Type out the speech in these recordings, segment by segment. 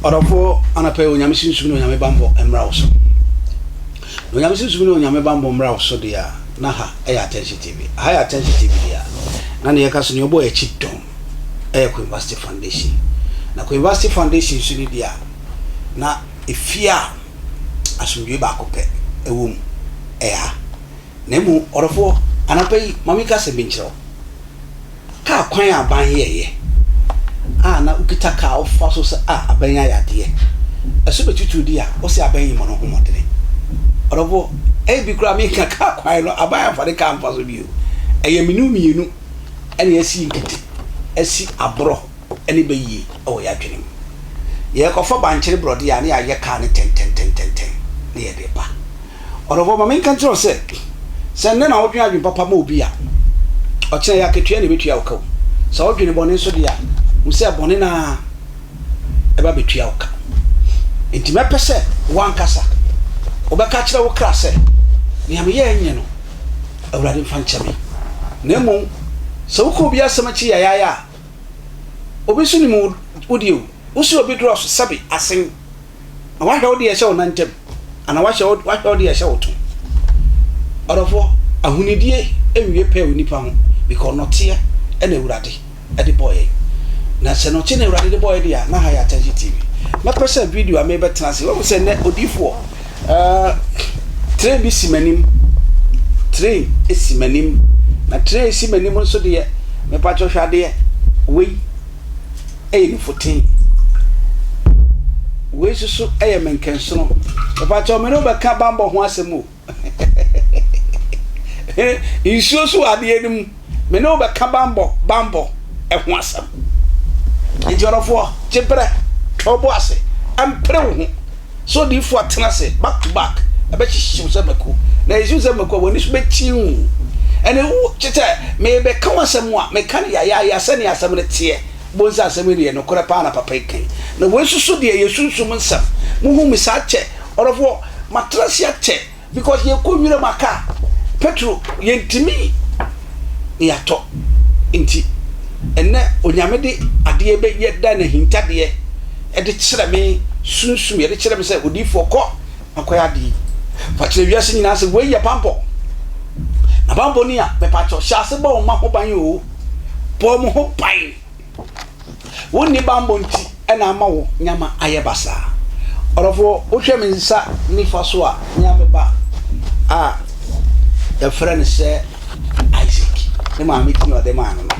Ɔdɔfoɔ, anɔpa yi Onyame Sunsum ne Onyame banbɔ mmra wo so. Na Onyame Sunsum ne Onyame banbɔ mmra wo so deɛ a, na ha yɛ Attention TV. Aha yɛ Attention TV deɛ a, na neɛ ɛka so neɛ ɔbɔ yɛn akyi dɔm yɛ Queen Vasti Foundation. Na Queen Vasti Foundation nso ne deɛ a, na efie a asomdwoe baako pɛ wɔ mu yɛ ha. Na mmom, ɔdɔfoɔ, anɔpa yi, ma menka asɛm bi nkyerɛ wo. Kaa kwan a aban yɛeɛ a na wokita kaa a wofa so sɛ a aban yi ayɛ adeɛ. Ɛso bɛtutu di a, wose aban yi mmɔ ne ho mmɔdene. Ɔdɔfoɔ, ebi koraa menka kaa kwan no, aban amfa ne kaa amfa so bio. Ɛyɛ me ne wo mmienu na yɛasi nkete, asi aborɔ ne bayie wɔ yɛn adwene mu. Yɛrekɔfa bankyere borɔdeɛ a, na yɛayɛ kaa no tɛntɛntɛntɛntɛn na yɛde reba. Ɔdɔfoɔ, ma menka nkyerɛ wo sɛ, sɛ nnɛ na wodwene adwene papa ma obi a, ɔkyena ɛyɛ akatua na ɛbɛtua wo ka o. Sɛ wodwene bɔne nso deɛ a, hu sɛ bɔne no ara ɛba bɛtua wo ka. Enti mɛpɛ sɛ w'ankasa wobɛka akyerɛ wo kra sɛ, Nea meyɛɛ nyɛ no, Awurade mfa nkyɛ me. Na mmom, sɛ woka obi asɛm akyi yayaaya a, obi nso nim wo deɛ o. Wo se obi dorɔso sɛbe asen. Na wahwɛ wo deɛ ɛhyɛ wo nan ntam, anaa wahyɛ wo wahwɛ wo deɛ ɛhyɛ wo to. Ɔdɔfoɔ, ahonidie nwie pɛɛ onipa ho, because nɔteɛ ɛna Awurade ɛde bɔɔ yɛn. Na sɛ nɔteɛ na Awurade de bɔɔ yɛn deɛ a, na ha yɛ Attention TV. Mɛpɛ sɛ video a mebɛtena ase, wahu sɛ nnɛ odiyifoɔ, uh, train bi si m'anim, train si m'anim, na train si m'anim nso deɛ, mepakyɛ hwɛ adeɛ, wei. yɛ nufoten. Wei nso so yɛ menkɛnsono. Mepakyɛw me ne wo bɛka bammɔ ho asɛm o. Nsuo so wɔ adeɛ no mu. Me ne wo bɛka bammɔ bammɔ ho asɛm. Nti ɔdɔfoɔ, gye berɛ, tɔ wo bo ase, mpere wo ho. Sɛ odiyifoɔ atena ase back to back, ɛbɛhyehye wo sɛ mako. Na ɛhye wo sɛ mako a, w'ani so bɛkyin wo. Ɛne wo, kyerɛ sɛ, merebɛka wo asɛm a, meka no yayaaya sɛdeɛ asɛm no teɛ. Wobɛhu sɛ asɛm yi deɛ, nokorɛ paa na papa yi ka yi. Na wei nso so deɛ, ɛyɛ sunsum nsɛm. Mohu me saa kyɛ, ɔdɔfoɔ, matena ase akyɛ. Because yɛkɔ nwuram a car petrol yɛntumi na yɛatɔ nti ɛnɛ Onyame de adeɛ bɛ yɛ da no ahintadeɛ ɛde kyerɛ me sunsum yɛde kyerɛ me sɛ odiifoɔ kɔ na kɔyɛ adeɛ yi fa kyerɛ wiase nyinaa sɛ wei yɛ bammɔ na bammɔ ni a mepakyɛw hyɛ ase bɔ wo mma ho ban oo bɔ wɔn ho ban. Wonni bammɔ nti na ama wo nyama ayɛ basaa. Ɔdɔfoɔ, wohwɛ me nsa nifa so a, me me ba a yɛfrɛ no sɛ Isaac. Ne maame din a ɔde maa no no,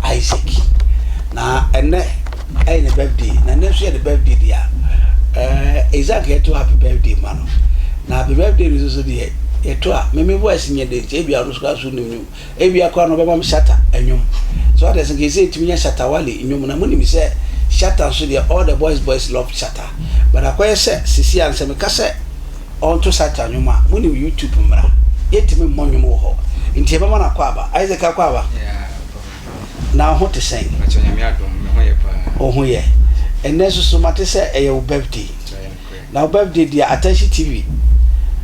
Isaac. Na ɛnnɛ ɛyɛ ne birthday. Na ɛnnɛ nso yɛ ne birthday deɛ a, ɛɛ Isaac yɛto happy birthday ma no. Na happy birthday no nso so deɛ yɛto a, me me voice nyɛ den nti ebia ɔno nso koraa so nim nnwom. Ebia koraa no ɔbɛma me Shatta nnwom. So ate ase? Nka ɛsɛ yɛtumi nya Shatta Wale nnwom. Na monim sɛ Shatta nso deɛ all the boys boys love Shatta. But akɔyɛ sɛ seesei a no sɛ meka sɛ ɔnto Shatta nnwom a, monim YouTube mmara. Yɛntumi mmɔ nnwom wɔ hɔ. Nti yɛbɛma no akwaaba. Isaac Akwaaba, Yeah, papa. na wo ho te sɛn? Pakyɛ Nyame adom, me ho yɛ paa. Wo ho yɛ. Ɛnnɛ nso so mate sɛ ɛyɛ wo birthday. Pakyɛ ɛyɛ nokorɛ. Na wo birthday deɛ Attention TV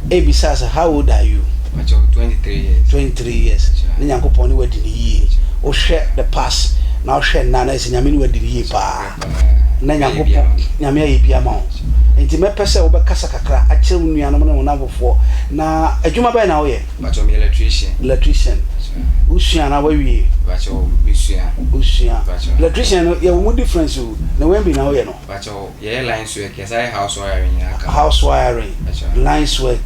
ɛrebisa sɛ how old are you? Pakyɛw 23 years. 23 years ne Nyankopɔn ne wadi no yie. Wohwɛ the past na wohwɛ nna na ɛsɛ Nyame ne wadi no yie paa. Na Nyankopɔn Nyame ayɛ bi ama wo. Nti mɛpɛ sɛ wobɛkasa kakra akyerɛ wo nuanom ne wo nnamfofoɔ. Na adwuma bɛn na woyɛ? Pakyɛw meyɛ electrician. Electrician. Wosua anaa woawie? Pakyɛw mesua. Wosua. Electrician no yɛwɔ mu difference o. Na wɛn bi na woyɛ no? Pakyɛw yɛyɛ lines work, yɛsan yɛ house wiring nyinaa ka ho. House wiring, lines work,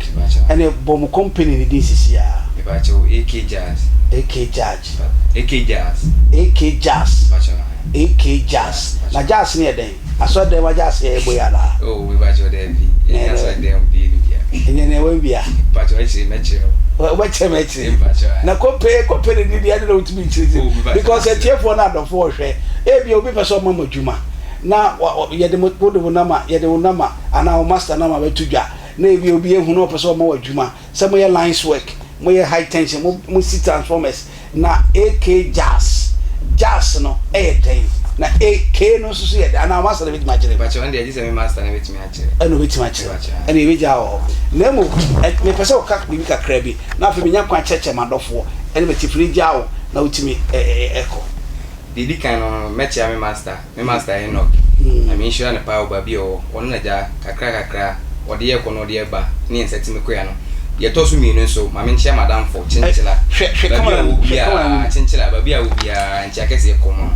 ɛne bɔ mo company no din sisi aa. Mepakyɛw AK Jazz. AK Judge. AK Jazz. AK Jazz. Mepakyɛw ahan. AK Jazz. Na Jazz no yɛ dɛn? Asɔre dɛm a Jazz yɛ yɛbɔ yi anaa? Oh mepakyɛw daabi, ɛnyɛ asɔre dɛm deɛ no bia. Ɛnyɛ nea wɔn bia. Mepakyɛw akyire mɛkyerɛ wo. Wobɛkyerɛ me akyire. Mepakyɛw ahan. Na kope kope ne din deɛ ɛde na wotumi nkyerɛ ti. Because atiefoɔ no adɔfoɔ hwɛ, ebia obi pɛ sɛ ɔma mo adwuma. na yɛde mo wode wo nama yɛde wo nama anaa wo master nama bɛto dwa na ebi obi ehu na ɔpɛ sɛ ɔma wo adwuma sɛ moyɛ lines work moyɛ high tension mo mo si transformers na AK jazz jazz no ɛyɛ dɛn na AK no nso so yɛ dɛn anaa wo master na ebetumi akyerɛ. Mpakyɛw ɛnde agye sɛ me master na ebetumi akyerɛ. Ɛna obetumi akyerɛ ɛna ebegya wɔ hɔ na mmom mepɛ sɛ ɔka biribi kakra bi na afei menya kwan kyerɛkyerɛ m'adɔfoɔ ɛne m'atifiri gya wo na wotumi ɛkɔ. Deɛ ɛdi kan no, mɛkyea me master, me master Enoch. Nyame nhyira no paa wɔ baabi a ɔwɔ. Ɔno na gya kakra kakra ɔde yɛ kɔ na ɔde yɛ ba ne yɛn nsa tumi kɔ ya no. Deɛ ɛtɔ so mmienu nso, ma menkyea m'adamfo Kyenkyela. Baabi a ɔwɔ biara, Kyenkyela, baabi a ɔwɔ biara, nkyea kɛseɛ kɔ ma no.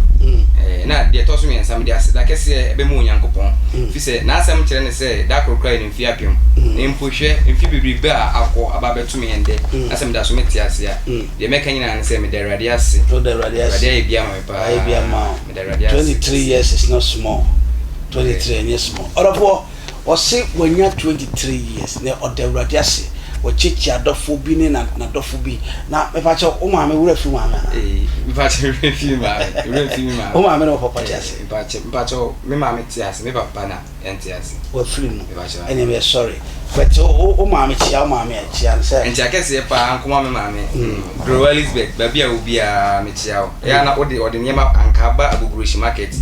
Na deɛ ɛtɔ so mmiɛnsa, mede aseda kɛseɛ bɛma Onyankopɔn, ɛfiri sɛ n'asɛm kyerɛ no sɛ da koro koraa yɛ no mfeɛ apem. Na mpo hwɛ, mfeɛ bebrebe a akɔ aba abɛto me ɛnnɛ, na sɛ meda so mete ase a, deɛ mɛka nyinaa ne sɛ meda Awurade ase. Awurade ayɛ bi ama me paa. Meda Awurade ase. 23 years is not small. 23 ɛnyɛ small. Ɔdɔfoɔ. Ɔse wanya 23 years na ɔda Awurade ase, wakyiakyia adɔfoɔ bi ne nadɔfo bi, na mepakyɛw wo maame wo werɛ fi wo maame anaa? Ee mepakyɛw werɛ fi me maame, werɛ fi me maame. Wo maame ne wo papa te ase? Mepakyɛw mepakyɛw me maame te ase, me papa na ɛnte ase. Wafiri mu, ɛneɛ meyɛ sorry but wo maame kyia wo maame a kyia no sɛ. Nkyia kɛseɛ paa nkɔma me maame, Grow Elizabeth baabi a wɔ biara mekyia wo. Ɛyɛ a na wode ɔde nneɛma anka ba Agogoreshi market.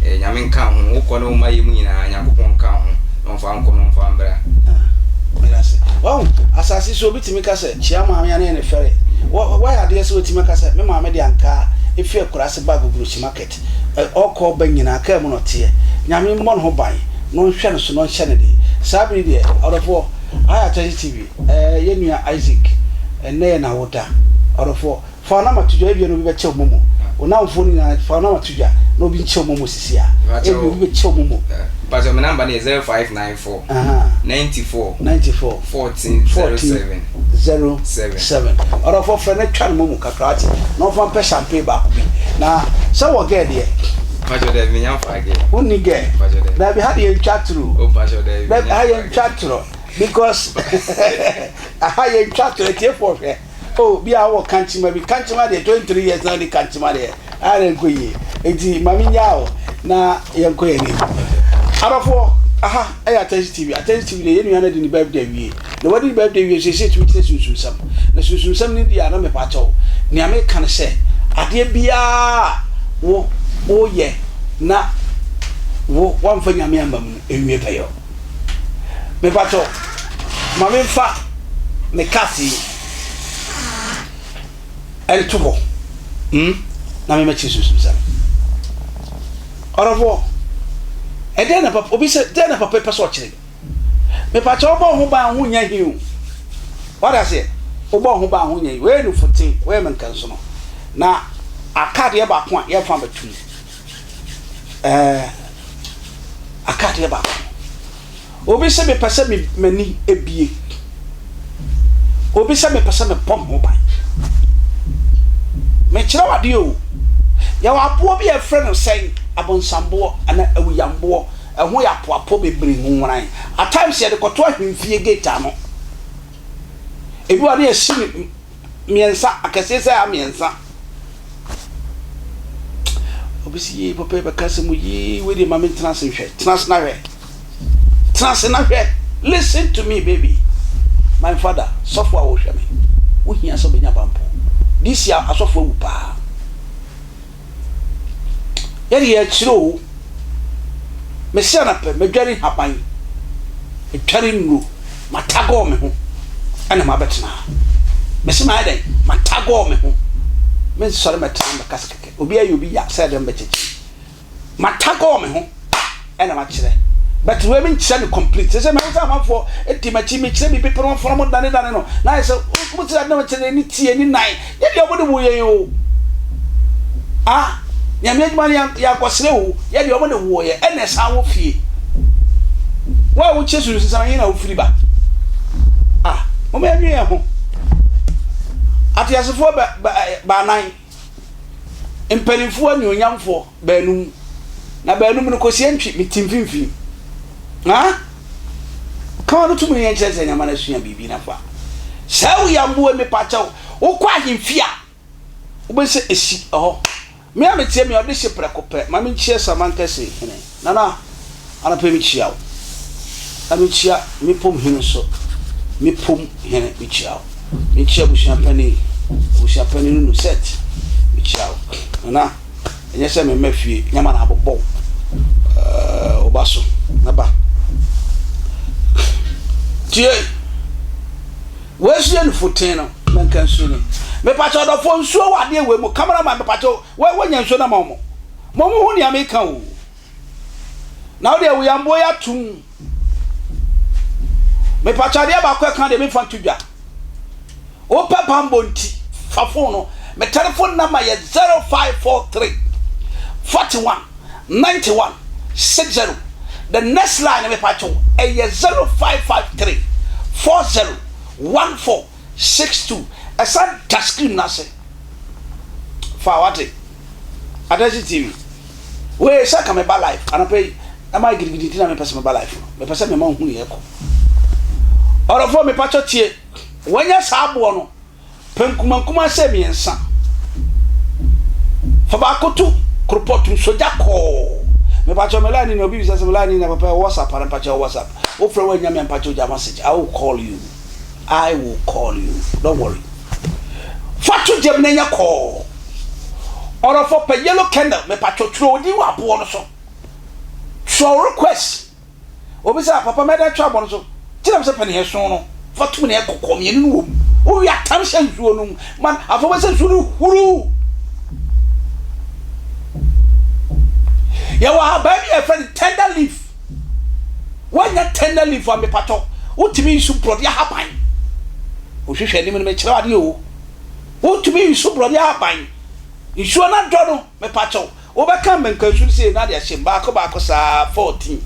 Eh, Nyame nka wo ho, wokɔ ne wo mma yɛ mu nyinaa, Nyankopɔn nka wo ho, na ɔmfa wo nkɔ na ɔmfa wo mbra. Ah, meda ase. Wahu, asase so obi tumi ka sɛ, kyia maame a na yɛ ne fɛre. Wɔ, wayɛ adeɛ sɛ watumi aka sɛ, me maame de ankaa efi akuraase ba Agogoreshi market. Ɛ, ɔkɔ ɔba nyinaa, kaa mu na ɔteɛ. Nyame mmɔ ne ho ban, na ɔnhwɛ no so, na ɔnhyɛ no den. Saa bere yi deɛ, ɔdɔfoɔ, aha yɛ Atɛgye TV, ɛɛ, yɛn nua Isaac, ɛnnɛ yɛ n'awoda. Ɔdɔfoɔ, Fa wo nɔma to dwa, ebia na obi bɛkyɛ wo momo. Wo nnamfoɔ no nyinaa, fa wo nɔma to dwa na obi nkyɛ wo momo sisi a. Ebia obi bɛkyɛ wo momo. Mpakyɛw, me number no yɛ 0594 94 94 14 07 14 07. Ɔdɔfoɔ frɛ no twa no momo kakra wate, na ɔmfa mpɛ champagne baako bi. Na sɛ wɔ gɛɛ deɛ? Mpakyɛw daabi, menya mfaa gɛɛ. Wonni gɛɛ? Mpakyɛw daabi. Daabi, ha deɛ yɛntwa toro o. Mpakyɛw daabi, menya mfaa gɛɛ. Ha yɛntwa toro because aha yɛntwa toro, atiefoɔ hwɛ. Oh bi a wowɔ kankyema bi kankyema deɛ 23 years na wode kankyema deɛ ara nkɔ yie nti ma me nyaa wo na yɛnkɔ yɛn anim adɔfoɔ aha ɛyɛ Attention TV Attention TV deɛ yɛn nua no de ne birthday awie na wadi ne birthday wie nso ɛsɛ tumi kyerɛ sunsunsɛm na sunsunsɛm no deɛ a na mepa kyɛw nea meka no sɛ adeɛ biara wo woyɛ na wo wamfa nyame amma mu no ɛnwie pɛyɛ mepa kyɛw ma memfa me cars yi nto hɔ hmm, na memɛkye sunsumsɛm. Ɔdɔfoɔ, ɛdɛn na papa, obi sɛ, dɛn na papa pɛ sɛ ɔkyerɛ? Mepakyɛ wobɔ ho ban ho nya hi o. Wada aseɛ, wobɔ ho ban ho nya hi. Wei yɛ nufoten, wei yɛ menkansono. Na aka adeɛ baako a yɛmfa bɛtum. Ɛɛ, aka adeɛ baako. Obi se mepɛ sɛ me m'ani bue. Obi sɛ mepɛ sɛ mebɔ me ho ban. Mekyerɛ wo adeɛ o. Yɛwɔ aboɔ bi a yɛfrɛ no sɛn? Abonsamboɔ anaa awuyamboɔ. Ɛho yɛ apoapo bebree nworan. At times yɛde kɔto ahemfie gate ano. Ebi wɔ hɔ a na yɛasi no mmiɛnsa, akɛseɛ sɛ ha mmiɛnsa. Obi si yie papa yi bɛka asɛm yie wei deɛ ma me ntena ase nhwɛ. Tena ase na hwɛ. Tena ase na hwɛ. Listen to me baby. My father, sɔfo a wohwɛ me. Wohia sɛ wobɛnya bampɔ. This year asɔfo awu paa. Yɛde yɛ akyire o. Mese anapɛ madware nhaban, matware nnuro, matagɔɔ me ho ɛna mabɛtena ha. Mese mayɛ dɛn? Matagɔɔ me ho. Mensɔre mɛtena mɛkasa kɛkɛ. Obi ayɛ obi ya sɛ dɛn bɛkyekye. Matagɔɔ me ho. ɛna makyerɛ but wei menkyerɛ no complete sɛ sɛ mahu sɛ amanfoɔ di m'akyi mekyerɛ biribi pɛ no wɔmfa no dane dane no na ayɛ sɛ wɔn sɛ na wɔkyerɛ ne tie ne nan yɛ deɛ wɔde wo yɛn o ah nyame adwuma no yɛankɔsrɛ o yɛ deɛ wɔde wo yɛ ɛna ɛsan wɔ fie wo a wokyɛ sunsun sɛ yɛn na wofiri ba ah wɔn yɛn yɛn ho ateasefoɔ baanan Mpanimfoɔ anuonyamfoɔ baanum, na baanum no kɔsi antwi me ti mfimfini. Ha? Ka no tumi yɛn kyerɛ sɛ nyama no asua biribi na fa. Sɛ woyɛ mmoa mepa kyɛw, wokɔ ahemfie a, wobɛhu sɛ ɛsi ɛhɔ. Me a meteɛ me a ɔde hye prɛko pɛ, ma menkyia Samankɛse hene. Nana, anɔpa yi mekyia wo. Na mekyia Mepom hene nso. Mepom hene, mekyia wo. Mekyia abusua panin, abusua panin no nu Set, mekyia wo. Nana, ɛnyɛ sɛ memma fie, nyama na abobɔ wo. Ɛɛ, wo ba so, na ba. Tie! Wei nso yɛ nufoten no, mɛnka nsuo ni. Mepakyɛ ɔdɔfoɔ, nsuo wɔ adeɛ wei mu. Cameraman, mepakyɛ wo, woanya nsuo no ama wɔn. Mo mo hu nea meka o. Na wo deɛ wo yamboɔ yi atom. Mepakyɛ adeɛ baako ɛka deɛ memfa nto dwa. Wopɛ bambɔ nti fa phone no. Me telephone number yɛ 0543 41 91 60. The next line no mepakyɛ wo ɛyɛ 0553 40 14 62. Ɛsan da screen no ase. Fa wate. Attention TV. Wei sɛ ka meba live anɔpa yi ɛma yɛ gidigidi nti na mepɛ sɛ meba live no. Mepɛ sɛ mema wohu nea ɛkɔ. Ɔdɔfoɔ mepakyɛ tie. Wanya saa aboɔ no pɛ nkumankuma sɛ miensa. Fa baako to koropɔt mu sɔ gya kɔɔ. Mepakyɛ me line ni obi bisa sɛ me line ni na papa ɛwɔ WhatsApp ana mepakyɛ ɛwɔ WhatsApp. Wofrɛ woannya me a mepakyɛ gya message. I will call you. I will call you. Don't worry. Fa to gyam na ɛnyɛ kɔɔ. Ɔdɔfoɔ pɛ yellow candle mepakyɛ twerɛ wo din wɔ aboɔ no so. Twerɛ request. Obi sɛ, Papa mɛda atwa abɔ no so. Kyerɛ me sɛ pɛ nea ɛso no, fa tom nea ɛkɔkɔɔ mmienu no wɔ mu. Wowie a, tam hyɛ nsuo no mu ma afei wobɛsɛ nsuo no huru. Yɛwɔ ahaban bi a yɛfrɛ no tender leaf. Woanya tender leaf a mepatɔ, wotumi nsu borɔdeɛ ahaban. Wohwehwɛ anim no mekyerɛ adeɛ o. Wotumi nsu borɔdeɛ ahaban. Nsuo no adɔ no mepakyɛw. Wobɛka mmankansu no sei na de ahyɛ mu baako baako saa 14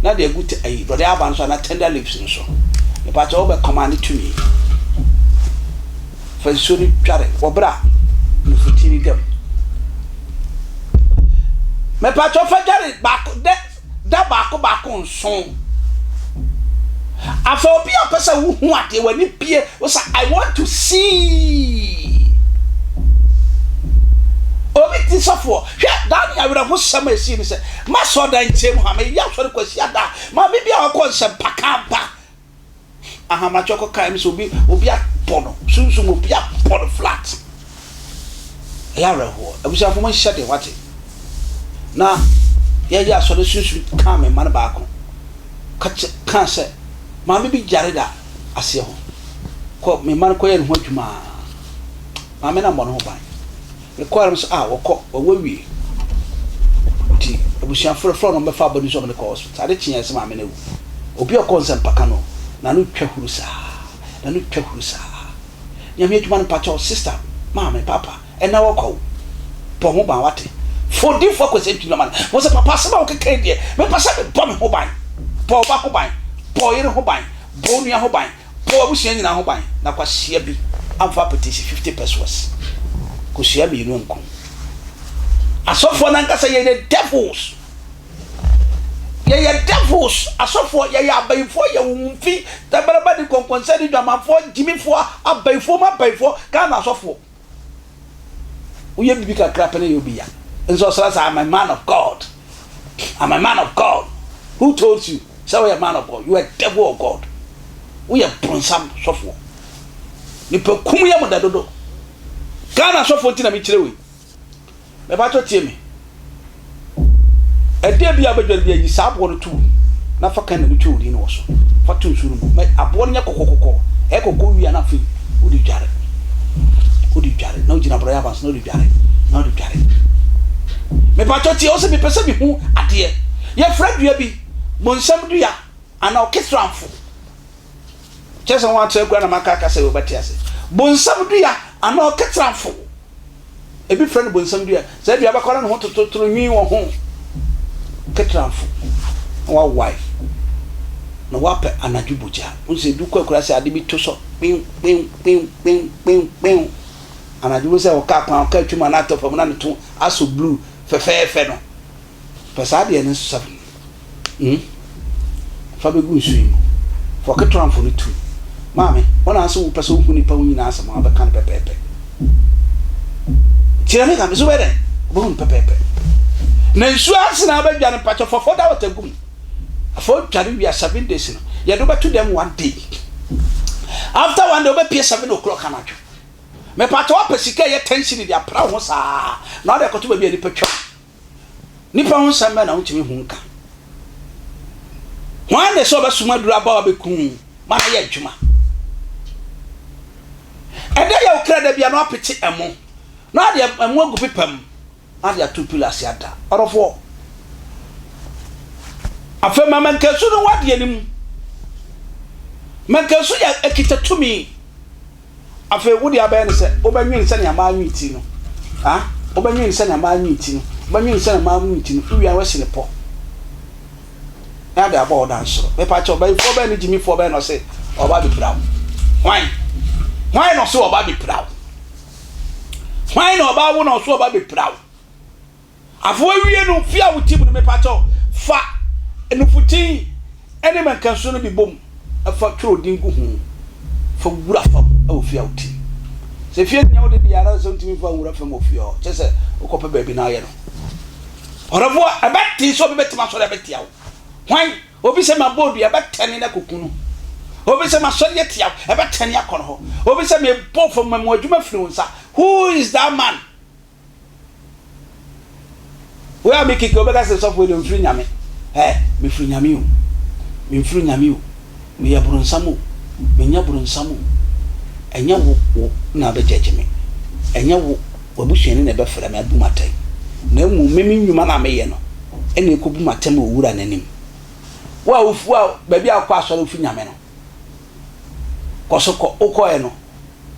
na de agu ayi brɔde aba no so anaa tender leaves no so. Mepakyɛ wobɛ command tumi. Fa nsuo no dware wɔ berɛ a nufuti no da mu. Mepakyɛ fa dware baako dɛ da baako baako nson. Afei obi a ɔpɛ sɛ wohu adeɛ w'ani bie wo sɛ I want to see. Obi ti sɔfoɔ hwɛ daa ne awerɛhosɛm a ɛsii ne sɛ masɔ dan nkyɛn mu ha meyɛ asɔre kwasi ada maame bi a ɔkɔ nsɛmpaka ba Ahamakye ɔkɔ kae me sɛ obi obi abɔ no sunsum obi abɔ no flat. Ɛyɛ awerɛhoɔ. Abusuafo mo nhyɛ den wate. Na yɛyɛ asɔre sunsum kaa me mma no baako. Ka kyɛ kaa sɛ maame bi yare da aseɛ hɔ. Kɔ me mma no kɔyɛ ne ho adwuma. Maame no ammɔ ne ho ban. Mekɔɔ ara sɛ ah wɔkɔ wɔawu awie nti abusuafo frɛ no wɔbɛfa abɔde nso wɔde kɔ hospital ade kyeeɛ sɛ maame no awu obi a ɔkɔ nsɛmpaka no n'ano twa huru saa n'ano twa huru saa nyame adwuma no mpakyɛw sister maame papa ɛna wɔkɔ wo bɔ ho ban wate fodifo akɔsɛ ntumi ma no mo sɛ papa asɛm a wokeka yi deɛ mepɛ sɛ mebɔ me ho ban bɔ ɔba ho ban bɔ ɔyere ho ban bɔ onua ho ban Bɔ w'abusua nyinaa ho ban na kwasia bi amfa apetesi 50 pesewas kosua mienu anku. Asɔfoɔ no ankasa yɛyɛ devils. Yɛyɛ devils. Asɔfoɔ yɛyɛ abayifoɔ, yɛwɔ wɔn fi, tabaraba ne nkɔnkɔnsa ne dwamanfoɔ, gyimifoɔ, abayifoɔ mu abayifoɔ, Ghana asɔfoɔ. Woyɛ biribi kakra pɛ na ɛyɛ obi ya. Nso ɔsra sɛ I'm a man of God. I'm a man of God. Who told you sɛ woyɛ man of God? You are a devil of God. Woyɛ bronsam sɔfoɔ. Nipa kum yɛ mo da dodo. Ghana sɔfoɔ nti na mekyerɛ wei. Mepakyɛw tie me. Ɛda bi a wobɛdware bi a, yi saa aboɔ no to mu na fa kɛndɛl no twa odin no wɔ so. Fa to nsuo no mu. Ma aboɔ no nyɛ kɔkɔkɔkɔ. Ɛyɛ kɔkɔɔ wie a na afei wode dware. Wode dware na wogyina borɔyɛ aba so na wode dware na wode dware. Mepakyɛw tie, ɔsɛ mepɛ sɛ mehu adeɛ. Yɛfrɛ dua bi bonsam dua anaa ɔkesramfo. Kyerɛ sɛ wɔn akyerɛ koraa na maka aka sɛ wɔbɛte ase. Bonsam dua anaa ɔketramfo. Ebi frɛ no bonsam dua. Saa dua bɛkɔ na ne ho tototoro nwi wɔ ho. Ketramfo. Na wawae. Na wapɛ anadwo bogya. Wohu sɛ edu kɔ akura sɛ ade bi to sɔ kpew kpew kpew kpew kpew kpew. Anadwo wohu sɛ ɔka kwan ɔka atwam anaa atɔ fam na ne to asɔ blue fɛfɛɛfɛ no. Pɛ saa adeɛ no nso sɛ hmm, fa bɛgu nsuo yi mu. Fa ɔketewa no tu. Maame, wo na sɛ wopɛ sɛ wohu nipa ho nyinaa asɛm a wobɛka no pɛpɛɛpɛ. Kyerɛ me ka me so wobɛyɛ dɛn? Wobɛhu no pɛpɛɛpɛ. Na nsuo ase na wobɛdwa no mpakyɛ fa fɔda wɔta gu mu. Afei wodware wie a 7 days no, yɛde wobɛto dɛm one day. After one day wobɛpie 7 o'clock anadwo. Mepakyɛ woapɛ sika ɛyɛ 10 cedi de apra wo ho saa na wode akɔto baabi a nipa twam. Nipa ho nsɛm bɛn na wontumi hu nka? Hwan na ɛsɛ ɔbɛsoma aduru aba wabɛku ma no ayɛ adwuma? Ɛdɛ yɛ wo kra da bia na wapete ɛmo na ade ɛmo agu pepa mu na ade ato pilo ase ada. Ɔdɔfoɔ. Afei ma mankasu no w'adeɛ no mu. Mankasu yɛ ɛkita tumi. Afei wo deɛ abɛyɛ ne sɛ wobɛnwen sɛnea maa nwen ti no. Ah, wobɛnwen sɛnea maa nwen ti no. Wobɛnwen sɛnea maa nwen ti no. Wowia wasi ne pɔ. Na ade abɔ wo dan soro. Mepa kyɛw, bayifoɔ bɛn ne gyimifoɔ bɛn na ɔse ɔba bɛpira wo? Hwan? Hwan na ɔse ɔba bɛpira wo? Hwan na ɔba wo na ɔse ɔba bɛpira wo? Afei wawie no, fi a wote mu no, mepakyɛw, fa nufutin ne mankansu no bi bom fa twerɛ din gu ho fa wura fam wɔ fie a wote mu. Sɛ fie no nyɛ wo de deɛ anaasɛ wontumi mfa nwura fam wɔ fie hɔ, kyerɛ sɛ wokɔpɛ baabi na ayɛ no. Ɔdɔfoɔ, ɛbɛte sɛ obi bɛtumi asɔre abɛtia wo. Hwan? Obi sɛ mabɔ dua, ɛbɛtɛne no akɔku no. Obi sɛ masɔre atia wo, ɛbɛtɛne akɔ no hɔ. Obi sɛ mebɔ fam ma mu adwuma firi wo nsa. Who is that man? Wei a me keke wobɛka sɛ sɔfo yi deɛ ɔmfiri Nyame. Ɛ, mefiri Nyame o. Memfiri Nyame o. Meyɛ bronsam o. Menyɛ bronsam o. Ɛnyɛ wo, wo na wobɛ judge me. Ɛnyɛ wo, w'abusuani na ɛbɛfrɛ me abu m'atɛn. Na mmom me me nnwuma no a meyɛ no ɛna ɛkɔbu m'atɛm wɔ Wura no anim. Wo a wo a baabi a wokɔ asɔre wofiri Nyame no, kɔ so kɔ. Wokɔɛ no,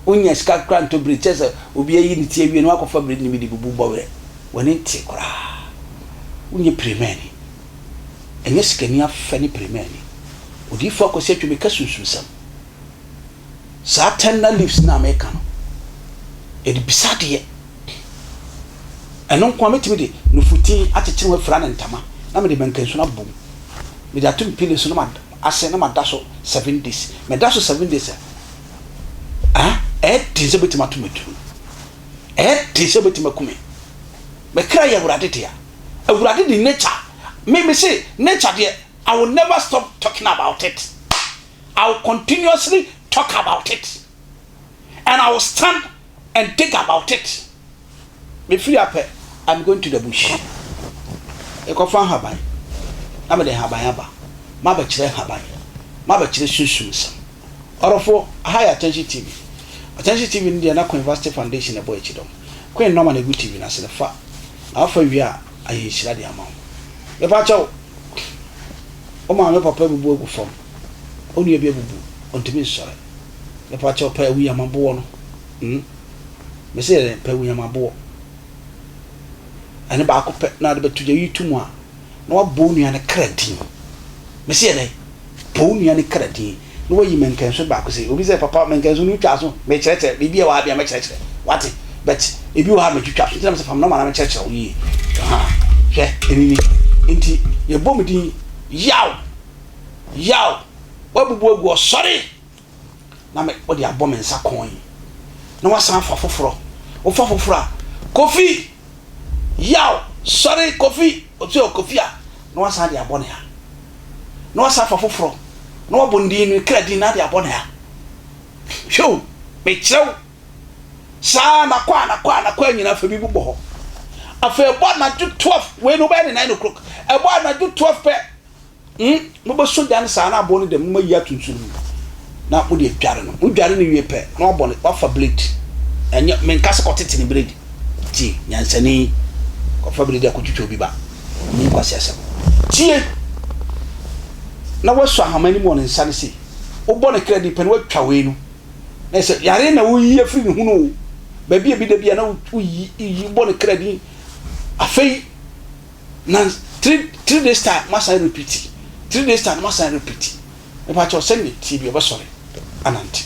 Wonnya sika koraa ntɔ bred, kyerɛ sɛ obi ayi ne ti awie no wakɔfa bred no bi de bubu bɔwerɛ. W'ani nte koraa. Wonyɛ pirimani. Ɛnyɛ sikani afɛ ne pirimani. Odiyifoɔ Akwasi Atwum meka sunsumsɛm. Saa tender leaves no a meka no, yɛde bisa adeɛ. Ɛno nko ara mɛtumi de nufutin akyekyere ho afira no ntama na mede mankansu no abɔ mu. Mede ato me pillow so na ase na mada so 7 days. Meda so 7 days a, Ah, ɛyɛ den sɛ wobɛtumi ato me aduro. Ɛyɛ den sɛ wobɛtumi aku me. Me kra yɛ Awurade dea. Awurade de nature. Me me se nature deɛ, I will never stop talking about it. I will continuously talk about it. And I will stand and dig about it. Mefiri apɛ, I'm going to the bush. Mekɔfa nhaban, na mede nhaban aba. Mabɛkyerɛ nhaban, mabɛkyerɛ sunsum nsɛm. Ɔdɔfoɔ, aha yɛ Attention TV. Attention TV no deɛ na Queen Vasti Foundation na ɛbɔ akyi dɔm. Queen nɔma na ɛgu TV no ase no, fa na wafa wie a, ayɛ nhyira de ama wo. Mepa kyɛw, wo maame papa abubu agu fam, wo nua bi abubu, ɔntumi nsɔre. Mepa kyɛw, pɛ awuyamaboɔ no. Hmm? Mese yɛ dɛn? Pɛ awuyamaboɔ. Ɛne baako pɛ na ade bɛto gya yi to mu a, na wabɔ wo nua no kra din. Mese yɛ dɛn? Bɔ wo nua no kra din na wayi mɛnkɛnso baako sɛ obi sɛ papa mɛnkɛnso no wotwa so mekyerɛkyerɛ biribi a ɛwɔ ha bia mɛkyerɛkyerɛ wate but ebi wɔ ha metwitwa so nti na mesɛ fam nɔma na mekyerɛkyerɛ wo yie. Ha hwɛ ɛni ni nti yɛbɔ me din yaw yaw wabubu agu ɔsɔre na me wode abɔ me nsa kɔn yi na wasan afa foforɔ wofa foforɔ a Kofi yaw sɔre Kofi ɔsɛ ɔ Kofi a na wasan de abɔ ne ha na wasan afa foforɔ na wabɔ ne din ne kra din na de abɔ ne ha hwɛ o mekyerɛ wo saa na kɔ a na kɔ a na kɔ a nyinaa fa bi bobɔ hɔ afei ɛbɔ anadwo 12 wei no wobɛyɛ ne 9 o'clock ɛbɔ anadwo 12 pɛ. Hmm, mobɛsɔ gya no saa na aboɔ no dɛm na moayi ato nsuo no mu na mode adware no. Modware no wie pɛ na wabɔ no, wafa blade. Ɛnyɛ, menka sɛ kɔtete ne blade. Tie, nyansani, kɔfa blade akɔtwitwa obi ba. Nni nkwaseasɛm. Tie! Na wasɔ ahama no mu wɔ ne nsa no sei. Wobɔ ne kra din pɛ na watwa wei no. Na sɛ yare na woyi afiri ne ho no o, baabi a bi da bi a na woyi, yi, wobɔ ne kra din. Afei, Na 3 days time masan repeat, 3 days time masan repeat. Mepa kyɛw, sɛnea tie bi ɔbɛsɔre anante.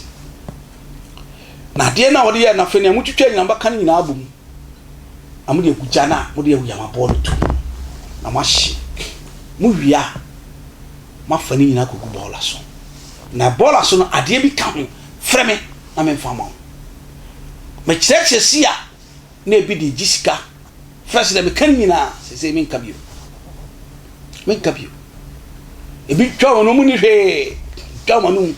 Na adeɛ no a wɔde yɛ no afei nea motwitwa nyinaa mobɛka no nyinaa abom na mode agu gya no a mode awuyamaboɔ no to mu na moahye. Mowie a moafa ne nyinaa kɔgu bɔɔla so. Na bɔɔla so no adeɛ bi ka ho, frɛ me na memfa ma wo. Mekyerɛkyerɛ si a na ebi de gye sika. First dɛ meka ne nyinaa, sesei menka bio. Menka bio. Ebi twa wɔn ɔmo ni hwee, twa wɔn anum.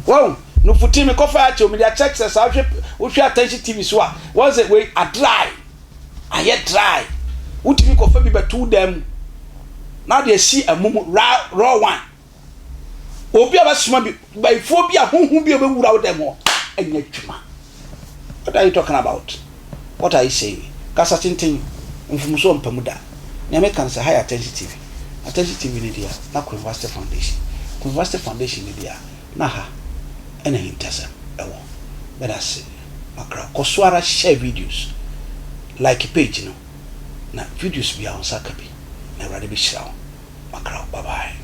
Wɔn nufuti me kɔfa akyɛw mede akyerɛkyerɛ saa wohwɛ wohwɛ attention TV so a wɔn sɛ wei adry ayɛ dry. Wotumi kɔfa bi bɛto wo dan mu na de asi ɛmo mu raw raw one. Obi a bɛsoma bi, bayifoɔ bi a honhom bi a ɔbɛwura wo dɛm hɔ, ɛnyɛ adwuma. What are you talking about? What are you saying? Kasa tenten, mfomsoɔ mpa mu da. Nea meka no sɛ, ha yɛ Attention TV. Attention TV ne dea, na Queen Vasti Foundation. Queen Vasti Foundation ne dea, na ha ɛna ahintasɛm ɛwɔ. Meda ase makra. Kɔ so ara share videos, like page no, na videos biara wo nsa ka bi, na Awurade bɛhyira wo. Makra wo. Bye bye.